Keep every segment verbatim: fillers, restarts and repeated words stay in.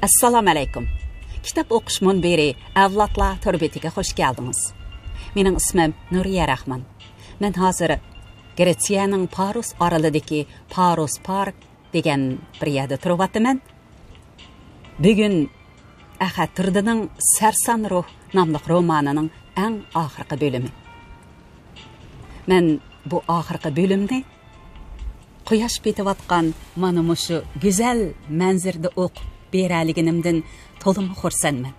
ئەسسالامۇئەلەيكۇم. كىتاب ئوقۇش مۇنبىرى ئەۋلادلار تور بېتىگە خۇش كەلدىڭىز. مېنىڭ ئىسمىم نۇرىيە راخمان. مەن ھازىر گرېتسىيەنىڭ پاروس ئارىلىدىكى پاروس پارك دېگەن بىر يەردە تۇرۇۋاتىمەن. بۈگۈن ئەخەت تۇردىنىڭ سەرسان روھ ناملىق رومانىنىڭ ئەڭ ئاخىرقى بۆلۈمى. مەن بۇ ئاخىرقى بۆلۈمنى قۇياش پېتىۋاتقان مانا مۇشۇ گۈزەل مەنزىرىدە ئوقۇپ بېرەلىگىنىمدىن تولىمۇ خۇرسەنمەن.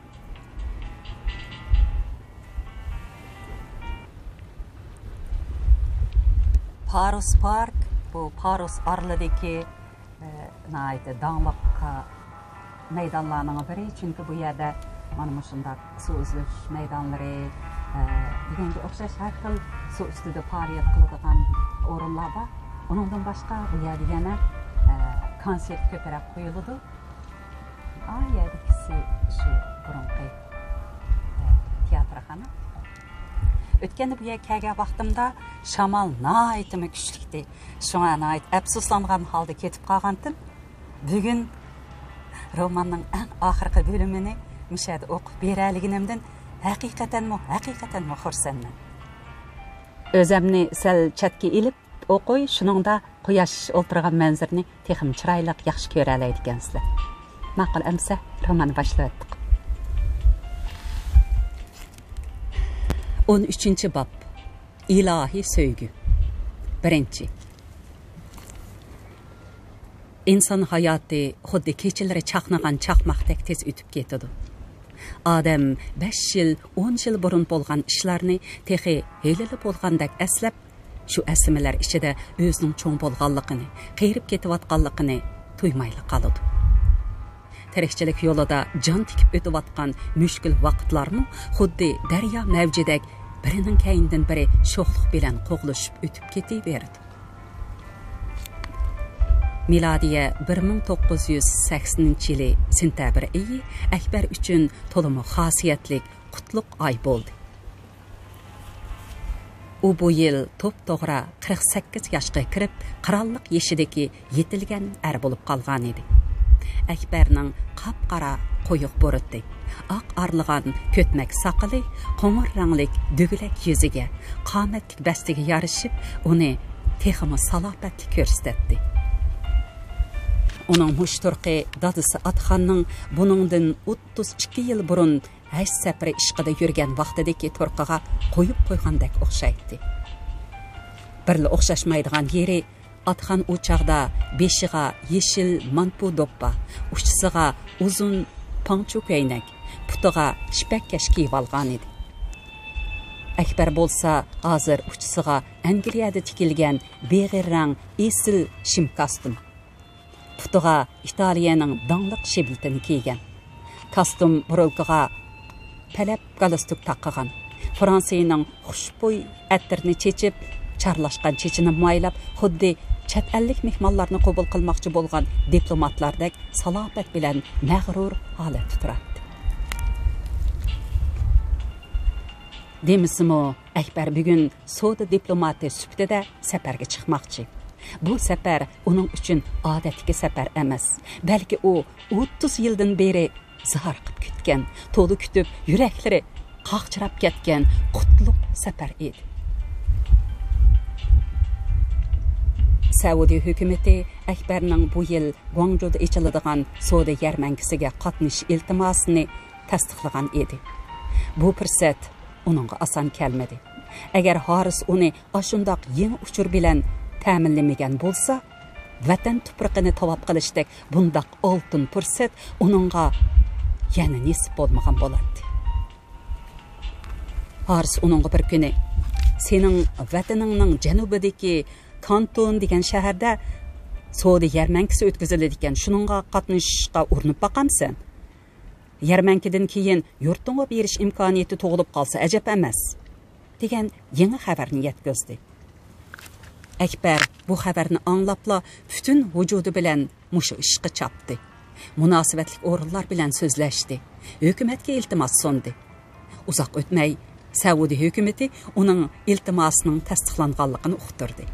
پاروس پارك، بۇ پاروس ئارىلىدىكى، ئە، ناھايىتى داڭلىق، ئە، مەيدانلارنىڭ بىرى، چۈنكى بۇ يەردە مانا مۇشۇنداق سۇ ئۈزۈش مەيدانلىرى، ئە، دېگەنگە ئوخشاش ھەر خىل سۇ ئۈستىدە پائالىيەت قىلىدىغان ئورۇنلار بار. ئۇنىڭدىن باشقا بۇ يەردە يەنە، ئە، كونسېرت كۆپرەك قويۇلىدۇ. ئا يەردىكىسى شۇ بۇرۇنقى، ئە، تىياتىرخانا. ئۆتكەندە بۇ يەرگە كەلگەن ۋاقتىمدا شامال ناھايىتىمۇ كۈچلۈكتى. شۇڭا ناھايىتى ئەپسۇسلانغان ھالدا كېتىپ قالغانتىم. بۈگۈن روماننىڭ ئەڭ ئاخىرقى بۆلۈمىنى مۇشۇ يەردە ئوقۇپ بېرەلىگىنىمدىن ھەقىقەتەنمۇ، ھەقىقەتەنمۇ خۇرسەنمەن. ئۆزەمنى سەل چەتكە ئېلىپ ئوقۇي، شۇنىڭدا قۇياش ئولتۇرغان مەنزىرىنى تېخىمۇ چىرايلىق، ياخشى كۆرەلەيدىكەنسىلەر. ماقۇل، ئەمىسە روماننى باشلىۋەتتۇق. ئون ئۈچىنچى باب. ئىلاھىي سۆيگۈ. بىرىنچى. ئىنسان ھاياتى خۇددى كېچىلىرى چاقنىغان چاقماقتەك تېز ئۆتۈپ كېتىدۇ. ئادەم بەش يىل، ئون يىل بۇرۇن بولغان ئىشلارنى تېخى ھېلىلا بولغاندەك ئەسلەپ، شۇ ئەسلىمىلەر ئىچىدە ئۆزىنىڭ چوڭ بولغانلىقىنى، قېرىپ كېتىۋاتقانلىقىنى تۇيمايلا قالىدۇ. تىرىكچىلىك يولىدا جان تىكىپ ئۆتۈۋاتقان مۈشكۈل ۋاقىتلارمۇ خۇددى دەريا مەۋجىدەك بىرىنىڭ كەينىدىن بىرى شوخلۇق بىلەن قوغلىشىپ ئۆتۈپ كېتىۋېرىدۇ. مىلادىيە بىر مىڭ توققۇز يۈز سەكسىنىنچى يىلى سېنتەبىر ئېيى ئەكبەر ئۈچۈن تولىمۇ خاسىيەتلىك، قۇتلۇق ئاي بولدى. ئۇ بۇ يىل توپتوغرا قىرىق سەككىز ياشقا كىرىپ، قىرانلىق يېشىدىكى يېتىلگەن ئەر بولۇپ قالغانىدى. ئەكبەرنىڭ قاپقارا قويۇق بۇرۇتى، ئاق ئارىلىغان كۆتمەك ساقىلى، قوڭۇر رەڭلىك دۈگىلەك يۈزىگە، قامەتلىك بەستىگە يارىشىپ، ئۇنى تېخىمۇ سالاپەتلىك كۆرسىتەتتى. ئۇنىڭ مۇشۇ تۇرقى دادىسى ئاتىخاننىڭ بۇنىڭدىن ئوتتۇز ئىككى يىل بۇرۇن ھەج سەپىرى ئىشقىدا يۈرگەن ۋاقتىدىكى تۇرقىغا قويۇپ قويغاندەك ئوخشايتتى. بىرلا ئوخشاشمايدىغان يېرى، ئاتىخان ئۇ چاغدا بېشىغا يېشىل مانپۇ دوپپا، ئۇچىسىغا ئۇزۇن پاڭچۇ كۆينەك، پۇتىغا شىپەك كەش كىيىۋالغانىدى. ئەكبەر بولسا ھازىر ئۇچىسىغا ئەنگلىيەدە تىكىلگەن بېغىر رەڭ ئېسىل شىم كاستۇم، پۇتىغا ئىتالىيەنىڭ داڭلىق شىبلىتىنى كىيگەن. كاستۇم بۇرۇلكىغا پەلەپ گالستۇك تاقىغان. فرانسىيىنىڭ خۇشبۇي ئەتىرىنى چېچىپ، چارلاشقان چېچىنى مايلاپ، خۇددى چەت ئەللىك مېھمانلارنى قوبۇل قىلماقچى بولغان دىپلوماتلاردەك سالاپەت بىلەن مەغرۇر ھالەتتە تۇراتتى. دېمىسىمۇ، ئەكبەر بۈگۈن سودا دىپلوماتى سۈپىتىدە سەپەرگە چىقماقچى. بۇ سەپەر ئۇنىڭ ئۈچۈن ئادەتتىكى سەپەر ئەمەس، بەلكى ئۇ ئوتتۇز يىلدىن بېرى زارىقىپ كۈتكەن، تولا كۈتۈپ، يۈرەكلىرى قاغجىراپ كەتكەن قۇتلۇق سەپەر ئىدى. سەئۇدى ھۆكۈمىتى ئەكبەرنىڭ بۇ يىل گۇاڭجۇدا ئېچىلىدىغان سودا يەرمەنكىسىگە قاتنىشىش ئىلتىماسىنى تەستىقلىغان ئىدى. بۇ پۇرسەت ئۇنىڭغا ئاسان كەلمىدى. ئەگەر ھارىس ئۇنى ئاشۇنداق يېڭى ئۇچۇر بىلەن تەمىنلىمىگەن بولسا، ۋەتەن تۇپرىقىنى تاۋاپ قىلىشتەك بۇنداق ئالتۇن پۇرسەت ئۇنىڭغا يەنە نېسىپ بولمىغان بولاتتى. ھارىس ئۇنىڭغا بىر كۈنى، «سېنىڭ ۋەتىنىڭنىڭ جەنۇبىدىكى كانتون دېگەن شەھەردە سودا يەرمەنكىسى ئۆتكۈزۈلىدىكەن، شۇنىڭغا قاتنىشىشقا ئۇرۇنۇپ باقامسەن؟ يەرمەنكىدىن كېيىن يۇرتۇڭغا بېرىش ئىمكانىيىتى تۇغۇلۇپ قالسا ئەجەب ئەمەس» دېگەن يېڭى خەۋەرنى يەتكۈزدى. ئەكبەر بۇ خەۋەرنى ئاڭلاپلا پۈتۈن ۋۇجۇدى بىلەن مۇشۇ ئىشقا چاپتى. مۇناسىۋەتلىك ئورۇنلار بىلەن سۆزلەشتى. ھۆكۈمەتكە ئىلتىماس سۇندى. ئۇزاق ئۆتمەي، سەئۇدى ھۆكۈمىتى ئۇنىڭ ئىلتىماسىنىڭ تەستىقلانغانلىقىنى ئۇقتۇردى.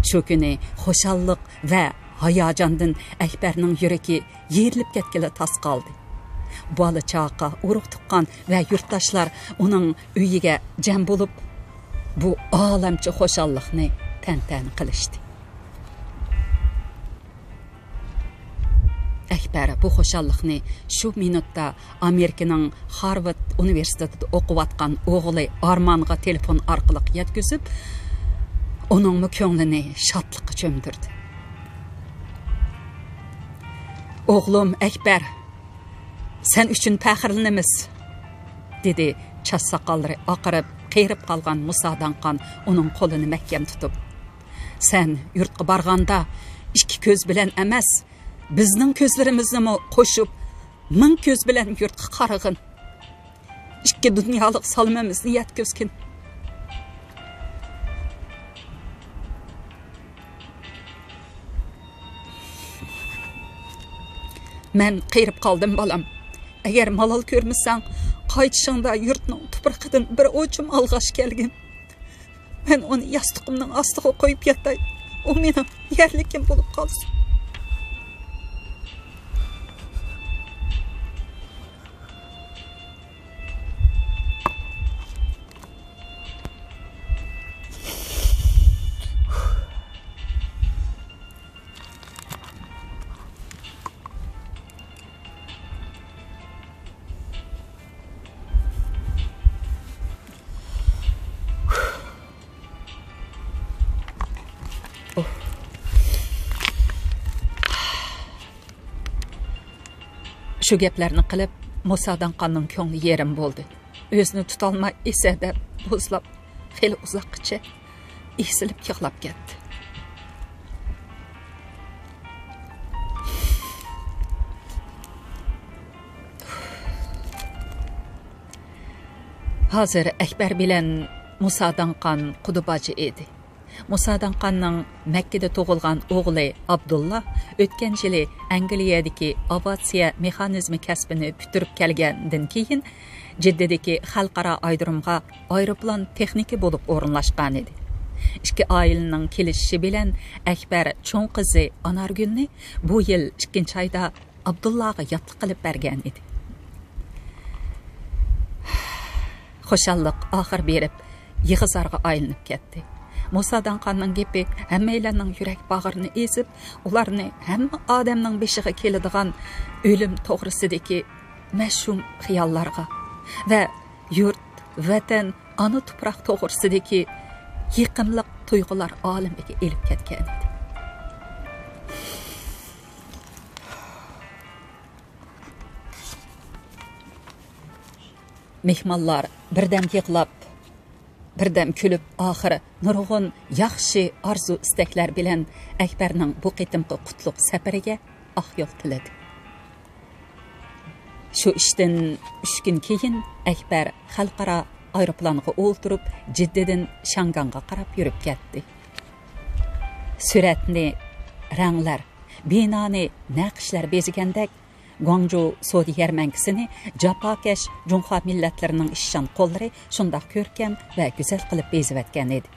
شۇ كۈنى خۇشاللىق ۋە ھاياجاندىن ئەكبەرنىڭ يۈرىكى يېرىلىپ كەتكىلى تاس قالدى. بالا-چاقا، ئۇرۇق-تۇغقان ۋە يۇرتداشلار ئۇنىڭ ئۆيىگە جەم بولۇپ، بۇ ئالەمچە خۇشاللىقنى تەنتەنە قىلىشتى. ئەكبەر بۇ خۇشاللىقنى شۇ مىنۇتتا ئامېرىكىنىڭ خارۋارد ئۇنىۋېرسىتېتىدا ئوقۇۋاتقان ئوغلى ئارمانغا تېلېفون ئارقىلىق يەتكۈزۈپ، ئۇنىڭمۇ كۆڭلىنى شادلىققا چۆمدۈردى. «ئوغلۇم ئەكبەر، سەن ئۈچۈن پەخىرلىنىمىز!» دېدى چاچ ساقاللىرى ئاقىرىپ، قېرىپ قالغان مۇسا داڭقان ئۇنىڭ قولىنى مەھكەم تۇتۇپ. «سەن يۇرتقا بارغاندا ئىككى كۆز بىلەن ئەمەس، بىزنىڭ كۆزلىرىمىزنىمۇ قوشۇپ، مىڭ كۆز بىلەن يۇرتقا قارىغىن. ئىككى دۇنيالىق سالىمىمىزنى يەتكۈزگىن.» «مەن قېرىپ قالدىم، بالام. ئەگەر مالال كۆرمىسەڭ، قايتىشىڭدا يۇرتنىڭ تۇپرىقىدىن بىر ئوچۇم ئالغاچ كەلگىن. مەن ئۇنى ياستۇقۇمنىڭ ئاستىغا قويۇپ ياتاي. ئۇ مېنىڭ يەرلىكىم بولۇپ قالسۇن.» شۇ گەپلەرنى قىلىپ، مۇسا داڭقاننىڭ كۆڭلى يېرىم بولدى. ئۆزىنى تۇتالماي، ئېسەدە بوزلاپ، خېلى ئۇزاققىچە ئېسىلىپ يىغلاپ كەتتى. ھازىر ئەكبەر بىلەن مۇسا داڭقان قۇدا باجا ئىدى. مۇسا داڭقاننىڭ مەككىدە تۇغۇلغان ئوغلى ئابدۇللا ئۆتكەن يىلى ئەنگلىيەدىكى ئاۋىئاتسىيە مېخانىزمى كەسپىنى پۈتتۈرۈپ كەلگەندىن كېيىن، جىددىدىكى خەلقئارا ئايرودرومغا ئايروپىلان تېخنىكى بولۇپ ئورۇنلاشقانىدى. ئىككى ئائىلىنىڭ كېلىشىشى بىلەن ئەكبەر چوڭ قىزى ئانارگۈلنى بۇ يىل ئىككىنچى ئايدا ئابدۇللاغا ياتلىق قىلىپ بەرگەن ئىدى. خۇشاللىق ئاخىر بېرىپ يىغا-زارغا ئايلىنىپ كەتتى. مۇسا داڭقاننىڭ گېپى ھەممەيلەننىڭ يۈرەك باغرىنى ئېزىپ، ئۇلارنى ھەممە ئادەمنىڭ بېشىغا كېلىدىغان ئۆلۈم توغرىسىدىكى مەشئۇم خىياللارغا ۋە يۇرت، ۋەتەن، ئانا تۇپراق توغرىسىدىكى يېقىملىق تۇيغۇلار ئالىمىگە ئېلىپ كەتكەن ئىدى. مېھمانلار بىردەم يىغلاپ، بىردەم كۈلۈپ، ئاخىر نۇرغۇن ياخشى ئارزۇ-ئىستەكلەر بىلەن ئەكبەرنىڭ بۇ قېتىمقى قۇتلۇق سەپىرىگە ئاق يول تىلىدى. شۇ ئىشتىن ئۈچ كۈن كېيىن ئەكبەر خەلقئارا ئايروپىلانغا ئولتۇرۇپ، جىددىدىن شياڭگاڭغا قاراپ يۈرۈپ كەتتى. سۈرەتنى رەڭلەر، بىنانى نەقىشلەر بېزىگەندەك، گۇاڭجۇ سودا يەرمەنكىسىنى جاپاكەش جۇڭخۇا مىللەتلىرىنىڭ ئىشچان قوللىرى شۇنداق كۆركەم ۋە گۈزەل قىلىپ بېزىۋەتكەن ئىدى.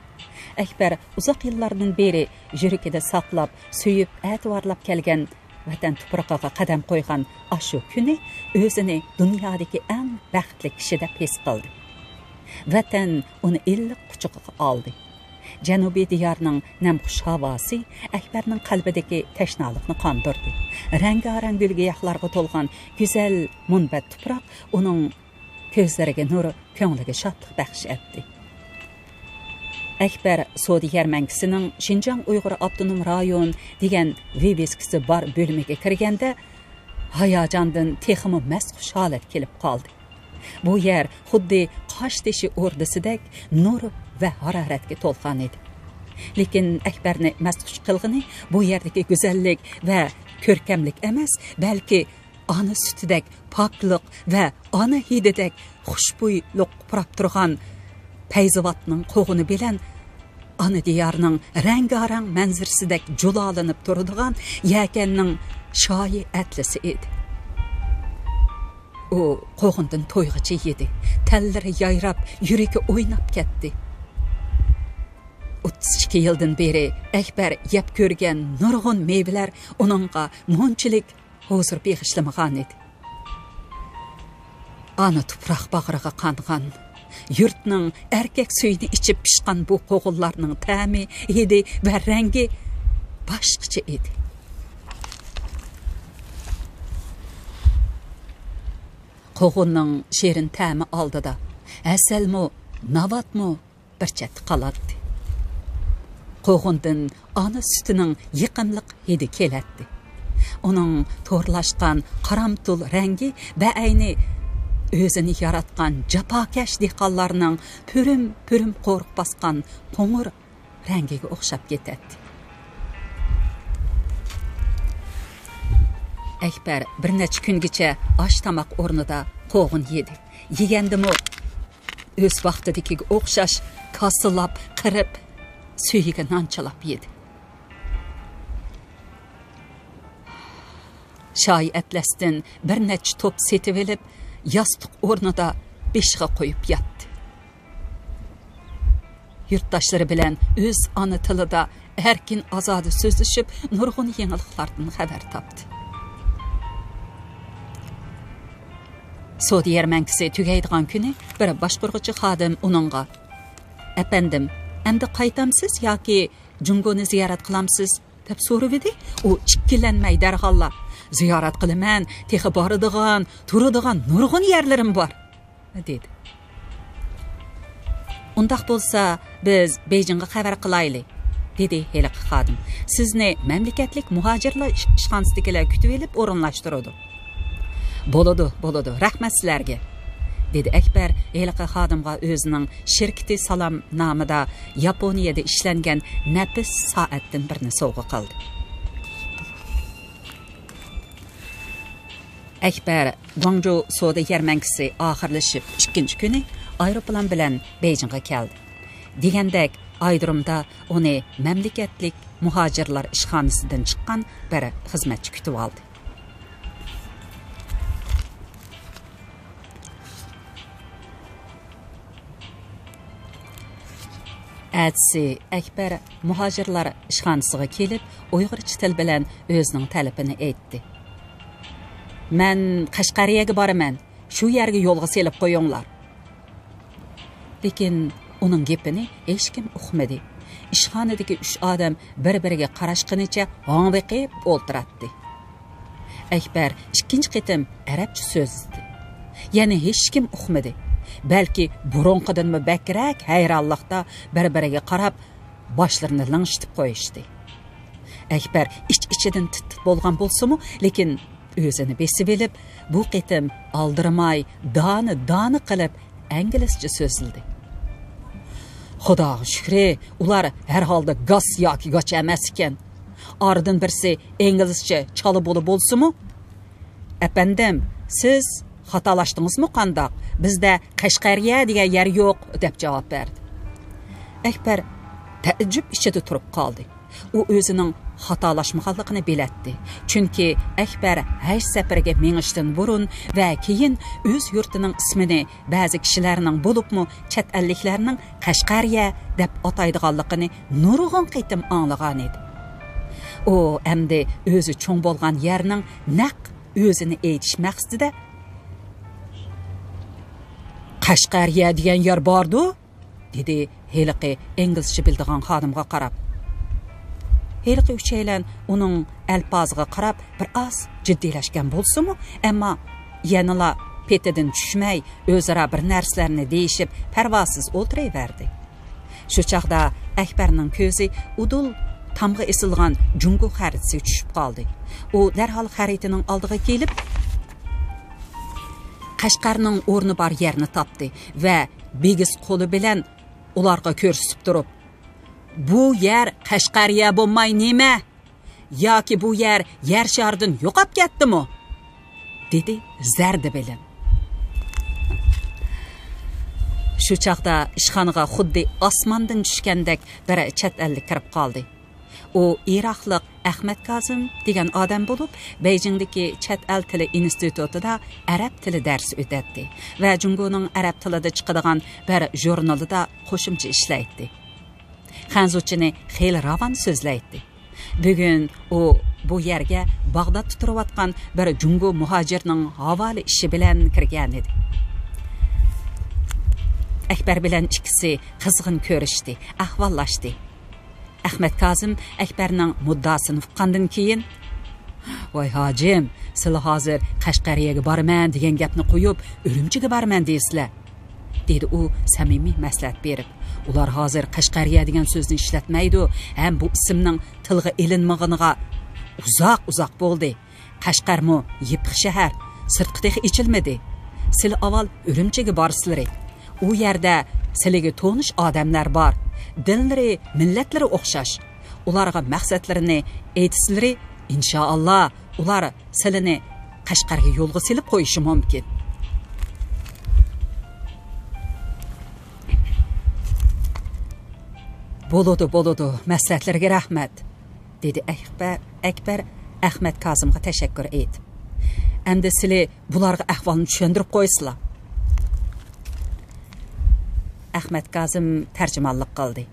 ئەكبەر ئۇزاق يىللاردىن بېرى يۈرىكىدە ساقلاپ، سۆيۈپ، ئەتىۋارلاپ كەلگەن ۋەتەن تۇپرىقىغا قەدەم قويغان ئاشۇ كۈنى ئۆزىنى دۇنيادىكى ئەڭ بەختلىك كىشى دەپ ھېس قىلدى. ۋەتەن ئۇنى ئىللىق قۇچىقىغا ئالدى. جەنۇبىي دىيارنىڭ نەمخۇش ھاۋاسى ئەكبەرنىڭ قەلبىدىكى تەشنالىقنى قاندۇردى. رەڭگارەڭ گۈل-گىياھلارغا تولغان گۈزەل مۇنبەت تۇپراق ئۇنىڭ كۆزلىرىگە نۇر، كۆڭلىگە شادلىق بەخش ئەتتى. ئەكبەر سودا يەرمەنكىسىنىڭ شىنجاڭ ئۇيغۇر ئاپتونوم رايون دېگەن ۋىۋىسكىسى بار بۆلۈمىگە كىرگەندە، ھاياجاندىن تېخىمۇ مەستخۇش ھالەتكە كېلىپ قالدى. بۇ يەر خۇددى قاشتېشى ئوردىسىدەك نۇر ۋە ھارارەتكە تولغان ئىدى. لېكىن ئەكبەرنى مەستخۇش قىلغىنى بۇ يەردىكى گۈزەللىك ۋە كۆركەملىك ئەمەس، بەلكى ئانا سۈتىدەك پاكلىق ۋە ئانا ھىدىدەك خۇشبۇيلۇق پۇراپ تۇرغان پەيزاۋاتنىڭ قوغۇنى بىلەن ئانا دىيارنىڭ رەڭگارەڭ مەنزىرىسىدەك جۇلالىنىپ تۇرىدىغان يەكەننىڭ شايى ئەتلىسى ئىدى. ئۇ قوغۇندىن تويغىچە يېدى. تەنلىرى يايراپ، يۈرىكى ئويناپ كەتتى. ئۇ ئىككى يىلدىن بېرى ئەكبەر يەپ كۆرگەن نۇرغۇن مېۋىلەر ئۇنىڭغا مۇنچىلىك ھۇزۇر بېغىشلىمىغانىدى. ئانا تۇپراق باغرىغا قانغان، يۇرتنىڭ ئەركەك سۈيىنى ئىچىپ پىشقان بۇ قوغۇنلارنىڭ تەمى، ھىدى ۋە رەڭگى باشقىچە ئىدى. قوغۇننىڭ شېرىن تەمى ئالدىدا ھەسەلمۇ، ناۋاتمۇ بىر چەتتە قالاتتى. قوغۇندىن ئانا سۈتىنىڭ يېقىملىق ھىدى كېلەتتى. ئۇنىڭ تورلاشقان قارامتۇل رەڭگى بەئەينى ئۆزىنى ياراتقان جاپاكەش دېھقانلارنىڭ پۈرۈم-پۈرۈم قورۇق باسقان قوڭۇر رەڭگىگە ئوخشاپ كېتەتتى. ئەكبەر بىر نەچچە كۈنگىچە ئاش-تاماق ئورنىدا قوغۇن يېدى. يېگەندىمۇ ئۆز ۋاقتىدىكىگە ئوخشاش كاسىلاپ، قىرىپ، سۈيىگە نان چىلاپ يېدى. شايى ئەتلەستىن بىر نەچچە توپ سېتىۋېلىپ، ياستۇق ئورنىدا بېشىغا قويۇپ ياتتى. يۇرتداشلىرى بىلەن ئۆز ئانا تىلىدا ئەركىن-ئازادە سۆزلىشىپ، نۇرغۇن يېڭىلىقلاردىن خەۋەر تاپتى. سودا يەرمەنكىسى تۈگەيدىغان كۈنى بىر باشقۇرغۇچى خادىم ئۇنىڭغا، «ئەپەندىم، ئەمدى قايتامسىز ياكى جۇڭگونى زىيارەت قىلامسىز؟» دەپ سورىۋىدى. ئۇ ئىككىلەنمەي دەرھاللا، «زىيارەت قىلىمەن، تېخى بارىدىغان، تۇرىدىغان نۇرغۇن يەرلىرىم بار» دېدى. «ئۇنداق بولسا، بىز بېيجىڭغا خەۋەر قىلايلى» دېدى ھېلىقى خادىم. «سىزنى مەملىكەتلىك مۇھاجىرلار ئىش-، ئىشخانىسىدىكىلەر كۈتۈۋېلىپ ئورۇنلاشتۇرىدۇ.» «بولىدۇ، بولىدۇ، رەھمەت سىلەرگە» دېدى ئەكبەر ھېلىقى خادىمغا ئۆزىنىڭ شىركىتى سالام نامىدا ياپونىيەدە ئىشلەنگەن نەپىس سائەتتىن بىرنى سوۋغا قىلدى. ئەكبەر گۇاڭجۇ سودا يەرمەنكىسى ئاخىرلىشىپ ئىككىنچى كۈنى ئايروپىلان بىلەن بېيجىڭغا كەلدى. دېگەندەك، ئايرودرومدا ئۇنى مەملىكەتلىك مۇھاجىرلار ئىشخانىسىدىن چىققان بىر خىزمەتچى كۈتۈۋالدى. ئەتىسى ئەكبەر مۇھاجىرلار ئىشخانىسىغا كېلىپ، ئۇيغۇرچە تىل بىلەن ئۆزىنىڭ تەلىپىنى ئېيتتى. «مەن قەشقەرىيەگە بارىمەن، شۇ يەرگە يولغا سېلىپ قويۇڭلار.» لېكىن ئۇنىڭ گېپىنى ھېچكىم ئۇقمىدى. ئىشخانىدىكى ئۈچ ئادەم بىر-بىرىگە قاراشقىنىچە ھاڭۋېقىپ ئولتۇراتتى. ئەكبەر ئىككىنچى قېتىم ئەرەبچە سۆزلىدى. يەنە ھېچكىم ئۇقمىدى. بەلكى بۇرۇنقىدىنمۇ بەكرەك ھەيرانلىقتا بىر-بىرىگە قاراپ، باشلىرىنى لىڭشىتىپ قويۇشتى. ئەكبەر ئىچ-ئىچىدىن تىت-تىت بولغان بولسىمۇ، لېكىن ئۆزىنى بېسىۋېلىپ، بۇ قېتىم ئالدىرىماي دانە-دانە قىلىپ ئىنگلىزچە سۆزلىدى. «خۇداغا شۈكرى، ئۇلار ھەرھالدا گاس ياكى گاچا ئەمەس ئىكەن. ئارىدىن بىرسى ئىنگلىزچە چالا بولا بولسىمۇ، ئەپەندىم، سىز خاتالاشتىڭىزمۇ قانداق؟ بىزدە قەشقەرىيە دېگەن يەر يوق» دەپ جاۋاب بەردى. ئەكبەر تەئەججۈپ ئىچىدە تۇرۇپ قالدى. ئۇ ئۆزىنىڭ خاتالاشمىغانلىقىنى بىلەتتى. چۈنكى ئەكبەر ھەج سەپىرىگە مېڭىشتىن بۇرۇن ۋە كېيىن ئۆز يۇرتىنىڭ ئىسمىنى بەزى كىشىلەرنىڭ، بولۇپمۇ چەت ئەللىكلەرنىڭ قەشقەرىيە دەپ ئاتايدىغانلىقىنى نۇرغۇن قېتىم ئاڭلىغانىدى. ئۇ ئەمدى ئۆزى چوڭ بولغان يەرنىڭ نەق ئۆزىنى ئېيتىش مەقسىتىدە، «قەشقەرىيە دېگەن يەر باردۇ؟» دېدى ھېلىقى ئىنگلىزچە بىلىدىغان خادىمغا قاراپ. ھېلىقى ئۈچەيلەن ئۇنىڭ ئەلپازىغا قاراپ بىر ئاز جىددىيلەشكەن بولسىمۇ، ئەمما يەنىلا پېتىدىن چۈشمەي، ئۆزئارا بىر نەرسىلەرنى دېيىشىپ، پەرۋاسىز ئولتۇرۇۋەردى. شۇ چاغدا ئەكبەرنىڭ كۆزى ئۇدۇل تامغا ئېسىلغان جۇڭگو خەرىتىسىگە چۈشۈپ قالدى. ئۇ دەرھال خەرىتىنىڭ ئالدىغا كېلىپ، قەشقەرنىڭ ئورنى بار يەرنى تاپتى ۋە بىگىز قولى بىلەن ئۇلارغا كۆرسىتىپ تۇرۇپ، «بۇ يەر قەشقەرىيە بولماي نېمە؟ ياكى بۇ يەر يەر شارىدىن يوقاپ كەتتىمۇ؟» دېدى زەردە بىلەن. شۇ چاغدا ئىشخانىغا خۇددى ئاسماندىن چۈشكەندەك بىر چەت ئەللىك كىرىپ قالدى. ئۇ ئىراقلىق ئەخمەت كازىم دېگەن ئادەم بولۇپ، بېيجىڭدىكى چەت ئەل تىلى ئىنستىتۇتىدا ئەرەب تىلى دەرسى ئۆتەتتى ۋە جۇڭگونىڭ ئەرەب تىلىدا چىقىدىغان بىر ژۇرنىلىدا قوشۇمچە ئىشلەيتتى. خەنزۇچىنى خېلى راۋان سۆزلەيتتى. بۈگۈن ئۇ بۇ يەرگە باغدادتا تۇرۇۋاتقان بىر جۇڭگو مۇھاجىرنىڭ ھاۋالە ئىشى بىلەن كىرگەنىدى. ئەكبەر بىلەن ئىككىسى قىزغىن كۆرۈشتى، ئەھۋاللاشتى. ئەخمەت كازىم ئەكبەرنىڭ مۇددىئاسىنى ئۇققاندىن كېيىن، «ۋاي ھاجىم، سىلە ھازىر قەشقەرىيەگە بارىمەن دېگەن گەپنى قويۇپ، ئۈرۈمچىگە بارىمەن دەيسىلە» دېدى ئۇ سەمىمىي مەسلىھەت بېرىپ. «ئۇلار ھازىر قەشقەرىيە دېگەن سۆزنى ئىشلەتمەيدۇ ھەم بۇ ئىسىمنىڭ تىلغا ئېلىنمىغىنىغا ئۇزاق-ئۇزاق بولدى. قەشقەرمۇ يېپىق شەھەر، سىرتقا تېخى ئېچىلمىدى. سىلى ئاۋۋال ئۈرۈمچىگە بارسىلىرى. ئۇ يەردە سىلىگە تونۇش ئادەملەر بار. دىنلىرى، مىللەتلىرى ئوخشاش. ئۇلارغا مەقسەتلىرىنى ئېيتسىلىرى، ئىنشائاللا، ئۇلار سىلىنى قەشقەرگە يولغا سېلىپ قويۇشى مۇمكىن.» «بولىدۇ، بولىدۇ، مەسلىھەتلىرىگە رەھمەت»، دېدى ئەكبەر، ئەكبەر ئەخمەت كازىمغا تەشەككۈر ئېيتىپ. «ئەمدى سىلى بۇلارغا ئەھۋالنى چۈشەندۈرۈپ قويسىلا.» ئەخمەت كازىم تەرجىمانلىق قىلدى.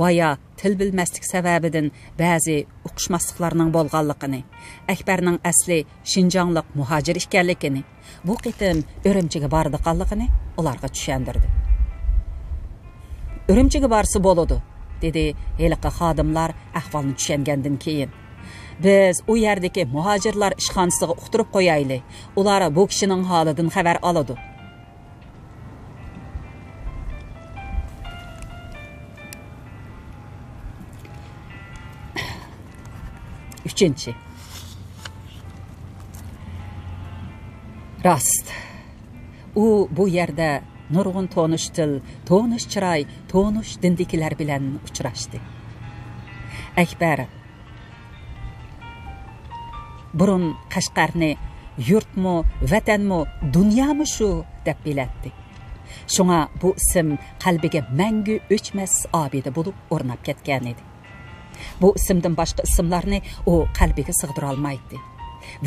بايا تىل بىلمەسلىك سەۋەبىدىن بەزى ئۇقۇشماسلىقلارنىڭ بولغانلىقىنى، ئەكبەرنىڭ ئەسلى شىنجاڭلىق مۇھاجىر ئىكەنلىكىنى، بۇ قېتىم ئۈرۈمچىگە بارىدىغانلىقىنى ئۇلارغا چۈشەندۈردى. «ئۈرۈمچىگە بارسا بولىدۇ»، دېدى ھېلىقى خادىملار ئەھۋالنى چۈشەنگەندىن كېيىن. «بىز ئۇ يەردىكى مۇھاجىرلار ئىشخانىسىغا ئۇقتۇرۇپ قويايلى، ئۇلار بۇ كىشىنىڭ ھالىدىن خەۋەر ئالىدۇ.» ئۈچىنچى. راست. ئۇ بۇ يەردە نۇرغۇن تونۇش تىل، تونۇش چىراي، تونۇش دىندىكىلەر بىلەن ئۇچراشتى. ئەكبەر بۇرۇن قەشقەرنى يۇرتمۇ، ۋەتەنمۇ، دۇنيامۇ شۇ دەپ بىلەتتى. شۇڭا بۇ ئىسىم قەلبىگە مەڭگۈ ئۆچمەس ئابىدە بولۇپ ئورناپ كەتكەنىدى. بۇ ئىسىمدىن باشقا ئىسىملارنى ئۇ قەلبىگە سىغدۇرالمايتتى.